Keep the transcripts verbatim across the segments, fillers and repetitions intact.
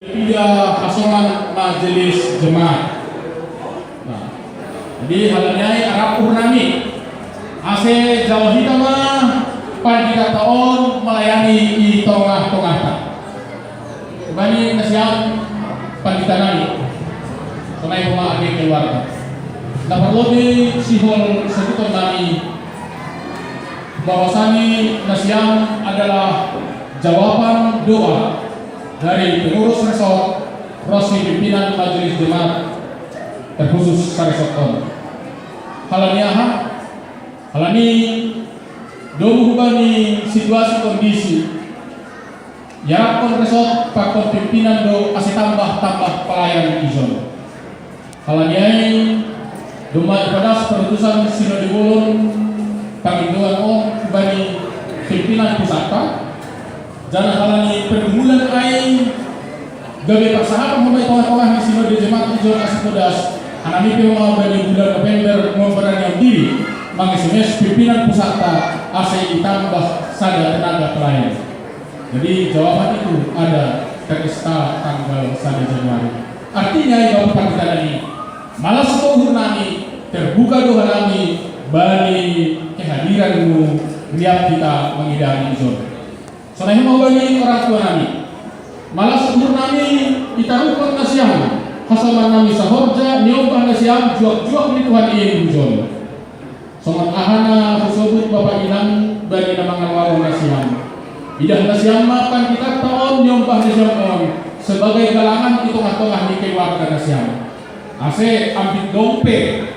Tiga hasongan majelis jemaat. Nah, jadi hal niai arap uhur nami. Ase jauh hita ma pandita ta on melayani i tongah-tongahta. Bani nasiam pandita nami. Sonai homa age keluarga. Na parlobi sihol sebuton nami bahwasanya nasiam adalah jawaban doa dari pengurus resort, ro si pimpinan majelis jemaat terkhusus saresort on. Halani aha? Halani domu hubani situasi kondisi. Iaraphon resort pakon pimpinan do ase tambah-tambah pelayan ijon. Halani ai domma ipadas perutusan sinode bolon pangindoan on hubani pimpinan pusatta. Janah halani pergumulan ai gabe parsahapon homa i tongah-tongah ni sinode jemaat ijon ase podas, hanami pe homa bani bulan November memberanikan diri mang-S M S pimpinan pusatta ase itambah sada tenaga pelayan. Jadi jawaban itu ada terkesta tanggal sada Januari. Artinya, Bapak Pandita nami, malas uhur nami, terbuka doa nami bani kehadiranmu riap hita mangidangi ijon. Sonai homa bani orang tua nami. Malas uhur nami itaruhkon nasiam, hasongan nami sahorja niombah nasiam juak-juak ni Tuhan in ijon. Songon aha na husobut bapa inang bani na mangaluaron nasiam. Idah nasiam ma panditatta on niombah nasiam on sebagai galangan i tongah-tongah ni keluarga nasiam. Ase ambit dong pe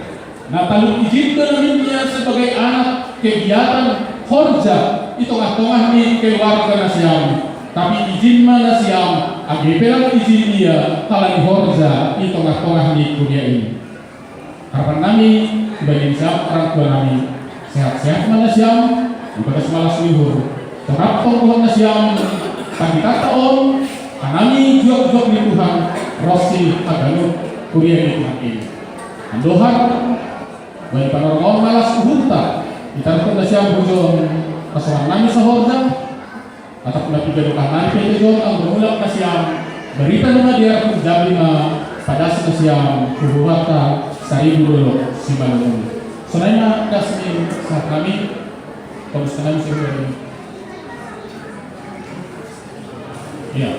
na talu ijin do naminna sebagai anak kegiatan horja i tongah-tongah ni keluarga nasiam. Tapi ijin ma nasiam age pe lang ijin ia halani horja i tongah-tongah ni kuria i. Harapan nami, hubani nasiam orang tua nami, sehat-sehat ma nasiam, ibagas malas ni uhur, tongap tonggohon nasiam, panditatta on, hanami juak-juak ni Tuhan, ro si haganup kuria ni Tuhan i. Andohar, bani panorang on malas uhurta, itaruhkon nasiam hujon, hasongan nami sahorja, atap na piga dokah nami pe ijon anggo mulak nasiam, barita na madiar tu Jambi ma padas nasiam, huhuhata saribu dolok simalungun. Sonai ma das ni sahat nami, pamusta nami saribu dolok. Iya.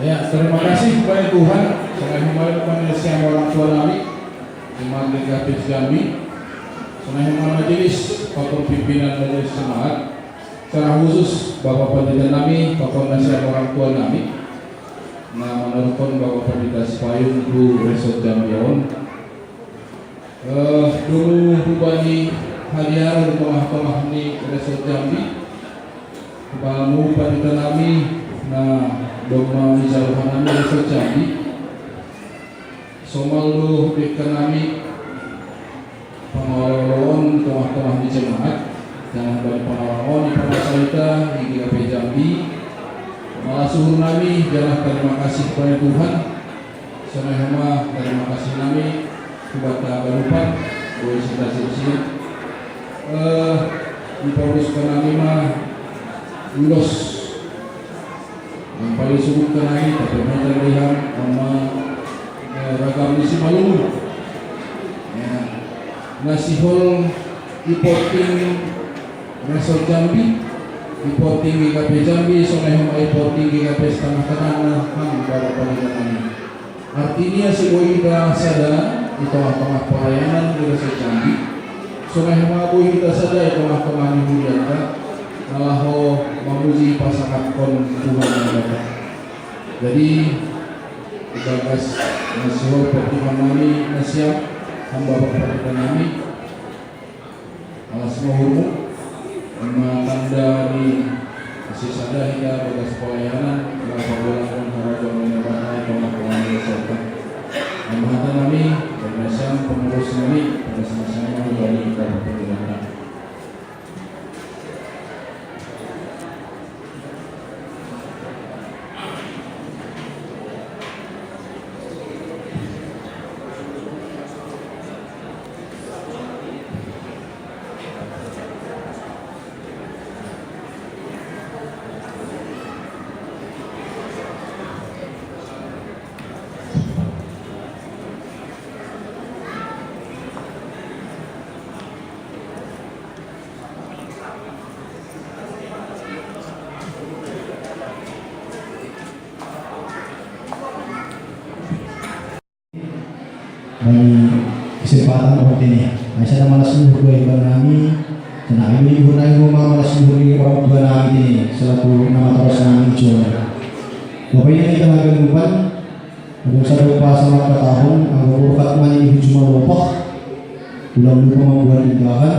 Ya, terima kasih kepada Tuhan. Sonai homa bani nasiam orang tua nami, jemaat G K P Jambi. Sonai homa majelis pakon pimpinan majelis jemaat. Secara khusus Bapak Pandita nami pakon nasiam orang tua nami na manaruhkon Bapak Pandita Sipayung tu resort Jambi on. Eh, domu hubani hadiaran tongah-tongah ni resort Jambi, hubamu pandita nami na domma ijalo hanami resort Jambi. Somal do hubengkan nami pangolo-oloon tongah-tongah ni jemaat, janah bani pangolo on ipamasa hita i G K P Jambi. Malas uhur nami, janah tarima kasih hubani Tuhan. Sonai homa tarima kasih nami hubanta haganupan, boi sita sipsip. Eh, dipaulus hubani nami ma ulos. Yang paling subut hubani nami, tapi macam lihat ama, eh, ragam ni simalungun. Ya. Na sihol i porting resort Jambi, i porting G K P Jambi, sonai homa i porting G K P Setangah Tengah na hang bapa pandita nami. Artinya, ase boi hita sada i tongah-tongah pelayanan di resort Jambi, sonai homa boi hita sada i tongah-tongah ni hurianta, na laho mamuji pasangapkon Tuhan Debata. Jadi, ibagas na sihol portingon nami nasiam, hamba bapa pandita nami, malas ma uhurmu, ima tanda ni sisada hita bagas pelayanan, na pabolakon harajaon ni Debata i tongah-tongah ni resort. Pemahatan nami, dan nasiam pengurus nami, pada sama-sama dari Kabupaten Batam. Bagi kesempatan waktu ini. Nah, saya malas dulu dua iban nami. Karena ini ibu nami rumah malas dulu orang tua nami ini selaku nama terus nami John. Bapak ini kita lagi lupa. Untuk satu pasang kata tahun, anggota Fatma ini cuma lupa. Ulang lupa membuat nikahan.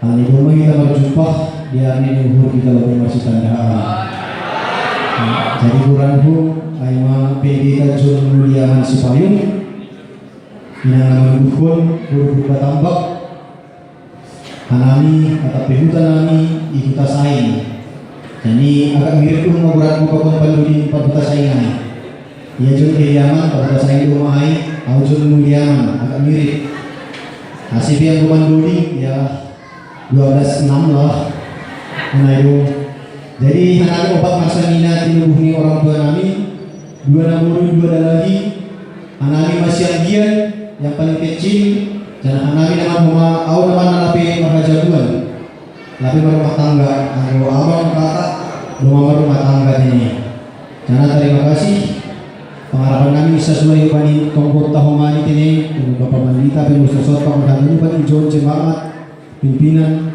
Hal ini rumah kita berjumpa di hari ini, luhur kita lebih masih tanda. Jadi kurang hu, aima pendeta John Muliaman Sipayung. Inang nama dukun, guru buka tambak. Hanami, kata pehuta nami, ihuta saing. Jadi agak mirip tu mau berat buka pun panduli empat huta saing nami. Ia John Muliaman, empat huta saing rumah ai, au John Muliaman, agak mirip. Hasil yang bukan duli, ya, dua belas enam lah. Nah, itu. Jadi, anak opat marsamina tinubuh ni orang tua nami, dua namuru, dua dalagi, anak nami masih anggian, yang paling kecil, dan anak nami nama rumah, au nama nanape marhajabuan. Tapi berumah tangga, anggo abang kata, rumah berumah tangga ini. Karena terima kasih, pengharapan nami sesuai panin tongkot tahomani kene, Bapak Pandita, pengurus resort, pengharapan nami panin John Jemaat, pimpinan,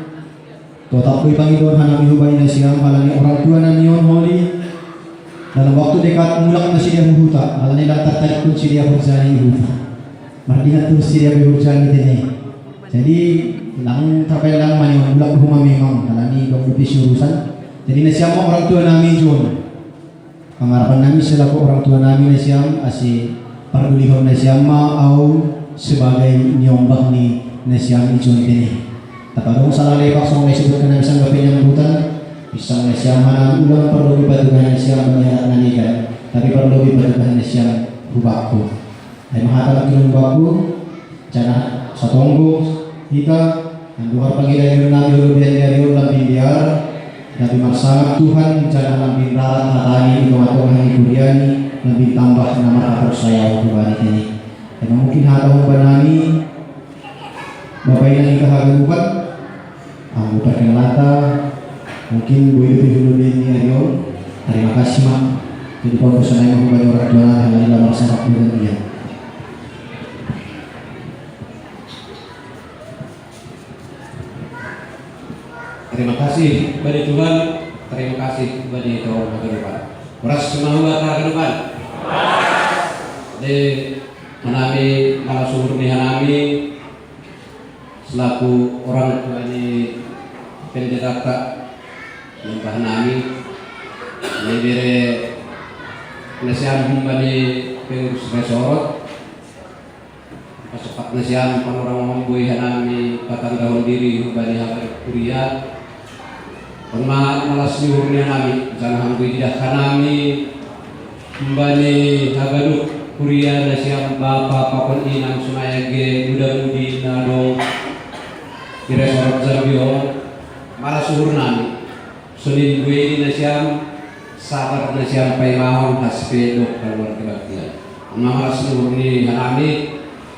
Totap koi pangidoan hanami hubaen nasiam, halani orang tua nami on holi. Dalam waktu dekat mulak na sidea huhuta, halani lang tartarik pun sidea hurjani huhuta. Mardingat tu sidea be hurjani tene. Jadi, lang tapai lang mani on mulak huma memang, halani dong urusan. Jadi nasiam orang tua nami John. Pangharapan nami selaku orang tua nami nasiam, ase pardulihon nasiam ma au sebagai niombah ni nasiam i John tene. Tapadong sala lepak songon na isebutkan nami sangga penyambutan, pisang nasiam ma nami ulang parlobi patugahan nasiam bani halak na legan, tapi parlobi patugahan nasiam hubakku. Ai ma hata nangkin hubakku, janah satonggo hita, andukar pangidaon nami hulubian ni ari on lambin dear, lambin marsangap Tuhan, janah lambin rarat hatani di tongah-tongah ni kuriani, lambin tambah na marhaporsayaon tu bani tene. Ai ma mungkin hata on bani nami, Bapak Ina hita haganupan, anggo perkenalanta, mungkin boi dope hulubian ni ari on, tarima kasih ma. Jadi pambosan ai ma hubani orang tua nami halani lamar sangap bulan ia. Terima kasih bani Tuhan, terima kasih bani Tuhan haganupan. Horas ma hubanta haganupan. Jadi hanami, mala suhur ni hanami, selaku orang tua ni pendetanta, niombah nami, na ibere nasiam humbani pengurus resort, pasopat nasiam panorang on boi hanami patanggahon diri humbani haganup kuria, on ma malas ni uhur ni hanami, janah anggo ididah hanami, humbani haganup kuria nasiam bapa pakon inang sonai age muda-mudi na dong di resort Jambi on, malas uhur nami. Songon i boi ni nasiam, sabar nasiam paimahon haspe dohot kaluarga baktian. On ma malas ni uhur ni hanami,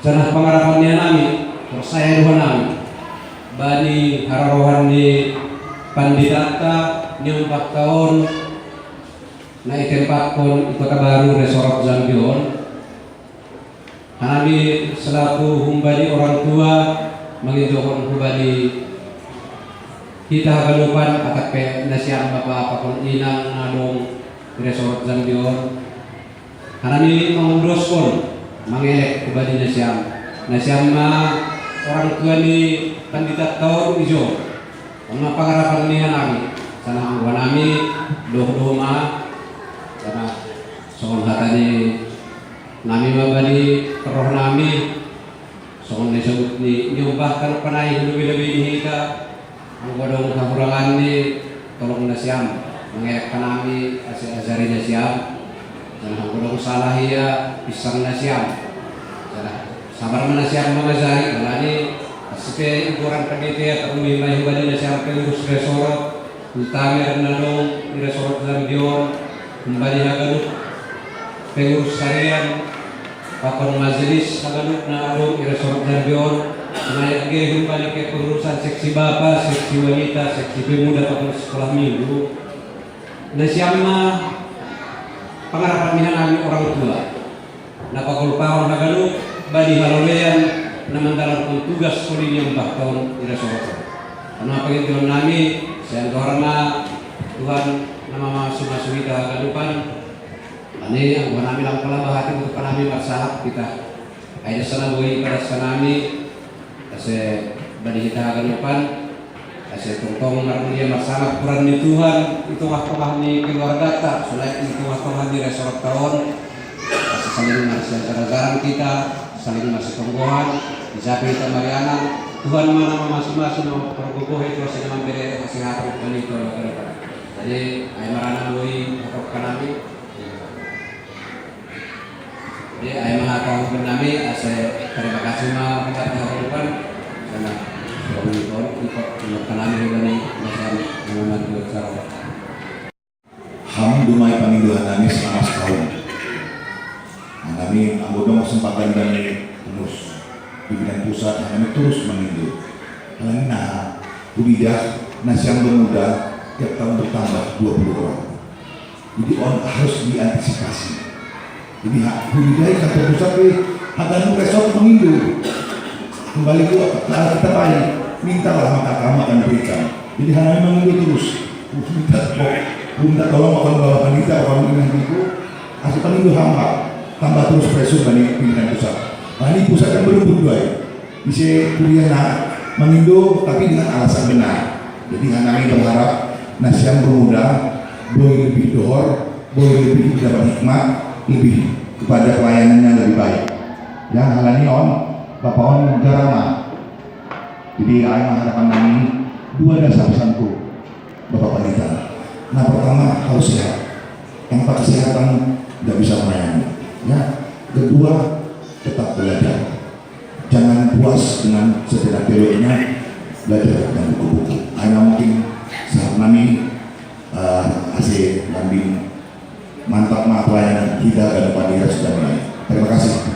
janah pangarapan ni hanami, porsaya do hanami. Bani haroroan ni panditanta, niombahta on, na itempakkon di Kota Baru, resort Jambi on. Hanami selaku humbani orang tua, mangidohon hubani hita haganupan atap pe nasiam bapa pakon inang na dong di resort Jambi on. Hanami mangundoskon, mangelek hubani nasiam. Nasiam ma orang tua ni panditanta on ijo. On ma pangarapan ni hanami, janah anggo hanami dohot do ma, janah songon hata ni Nami ma bani roh nami, songon na disebut ni nyombah kan panai lebih-lebih ni hita, anggo adong hahurangan ni tolong nasiam, mengelek nami ase ajari nasiam, dan anggo adong salah ia pisang nasiam, dan sabar ma nasiam mangajari, alani asipe igoran pandita, tarlumobi ma hubani nasiam pengurus resort, Utama na adong i resort Jambi on, humbani haganup pengurus harian, pakon majelis haganup na adong i resort Jambi on, naeng ge humbani kepengurusan seksi bapa, seksi wanita, seksi pemuda, pakon sekolah minggu. Nasiam ma pangarapan ni hanami orang tua. Na pagolpahon haganup bani haloloan na mandalanhon tugas holi ni ombahta on i resort on. Annon pangindoan nami, sai andor ma Tuhan na mamasumasu hita haganupan. Ani anggo hanami lam pala bahati untuk hanami marsahap hita. Ai dasa na boi padasa nami, ase bani hita haganupan, ase tongtong marmulia marsangap huran ni Tuhan i tongah-tongah ni keluargata, sude i tongah-tongah ni resortta on, ase saling marsiajar-ajaran hita, saling marsitonggoan, di samping hita marianan, Tuhan ma na mamasumasu, na mampargogohi, Tuhan ma na mambere hasehatan bani hita haganupan. Jadi ai marana boi hatop hanami. Jadi ai mangapahon nami ase terima kasih ma hubani haganupan. Karena kami pun ikut menurut nami hubani masyarakat mengenai dua cara. Ham dumai pangidoan nami selama setahun. Nah, nami anggo adong kesempatan dari pengurus pimpinan pusat, nah, nami terus mengindo. Karena nah, huida nasiam pemuda tiap tahun bertambah dua puluh orang. Jadi on harus diantisipasi. Jadi ha, huida i kantor pusat, eh, haganup resort mengindo. Kembali ke kita, kita baik, mintalah maka kamu akan berikan. Jadi hanami mengindo terus. Minta tolong, minta tolong akan bawa panitia, akan ini itu. Asa pangindo hamba, tambah terus pressure bani pimpinan pusat. Nah, ini pusat kan belum berdua ya. Ise kuria na mangindo, tapi dengan alasan benar. Jadi hanami berharap nasiam pemuda boi lebih dohor, boi lebih dapat hikmat, lebih kepada pelayanannya lebih baik. Ya, halani on, Bapak on jarama. Jadi ai ma harapan nami, dua dasa pesanku, Bapak Pandita. Nah, pertama harus sehat. Tanpa kesehatan nggak bisa melayani. Ya, kedua tetap belajar. Jangan puas dengan sekedar teorinya, belajar dengan buku-buku. Hanya mungkin saat nami, eh, ase lambing mantap ma pelayanan hita haganupan sudah mulai. Terima kasih.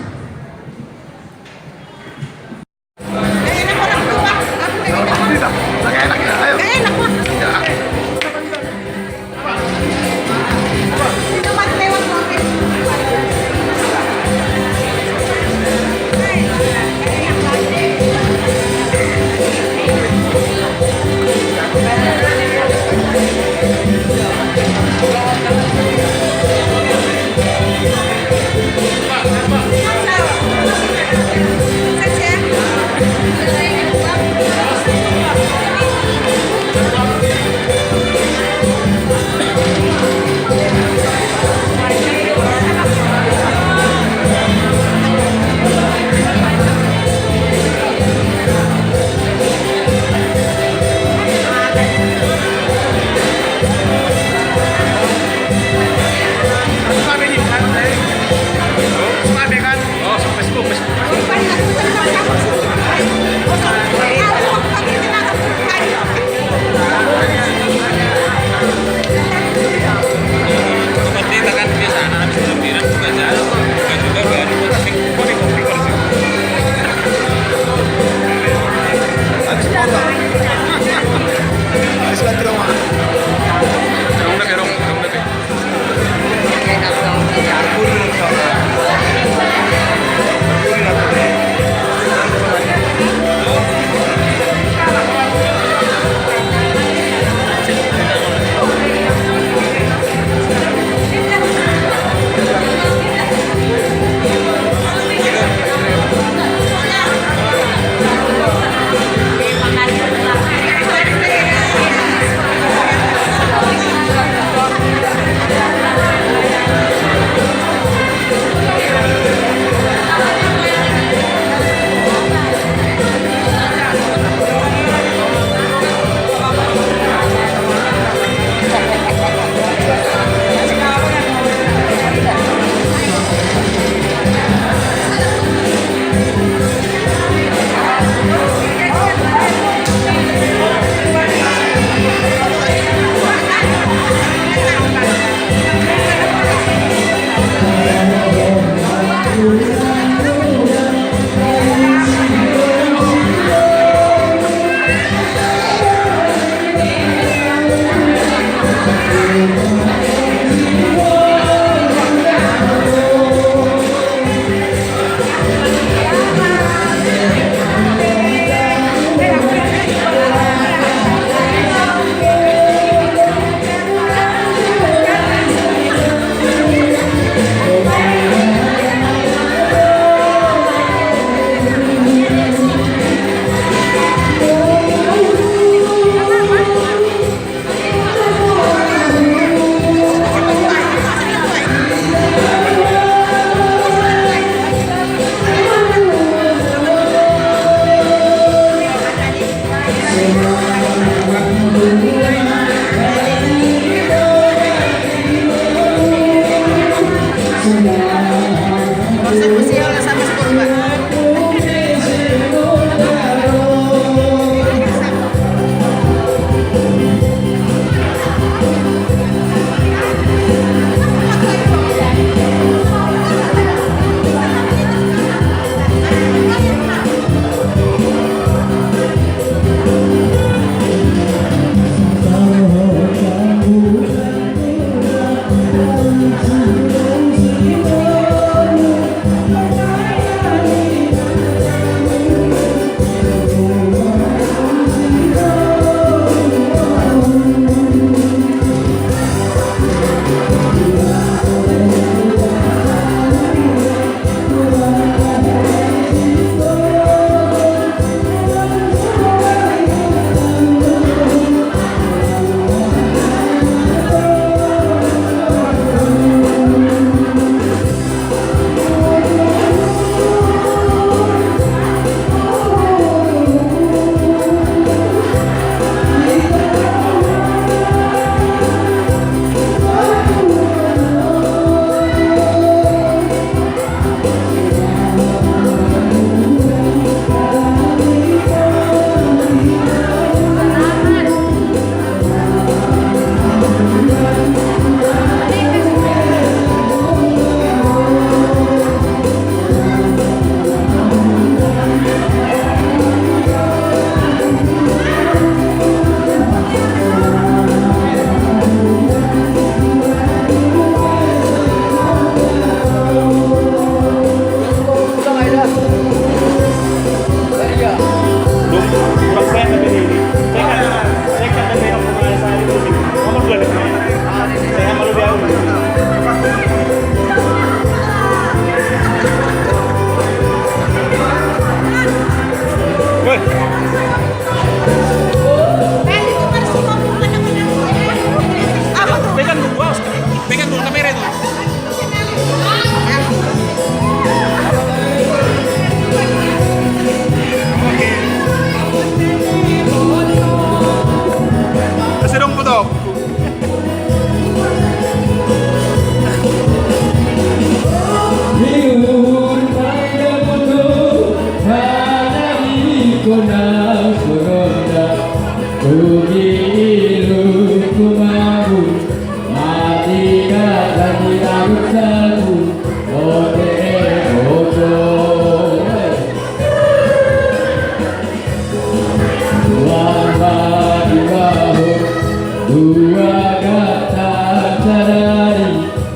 Uaga ta carari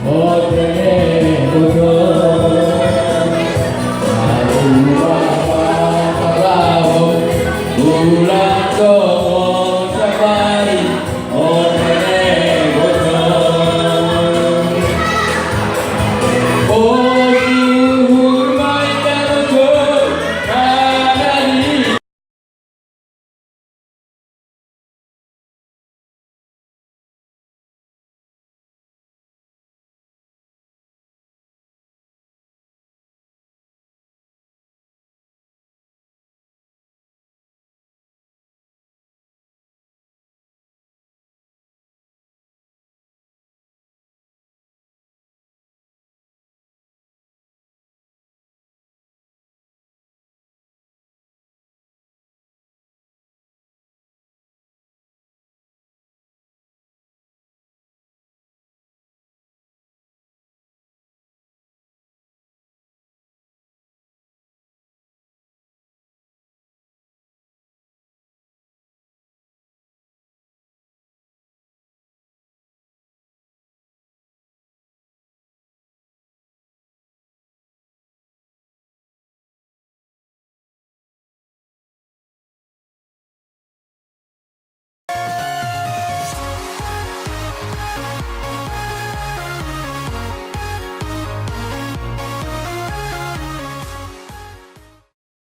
o te roto.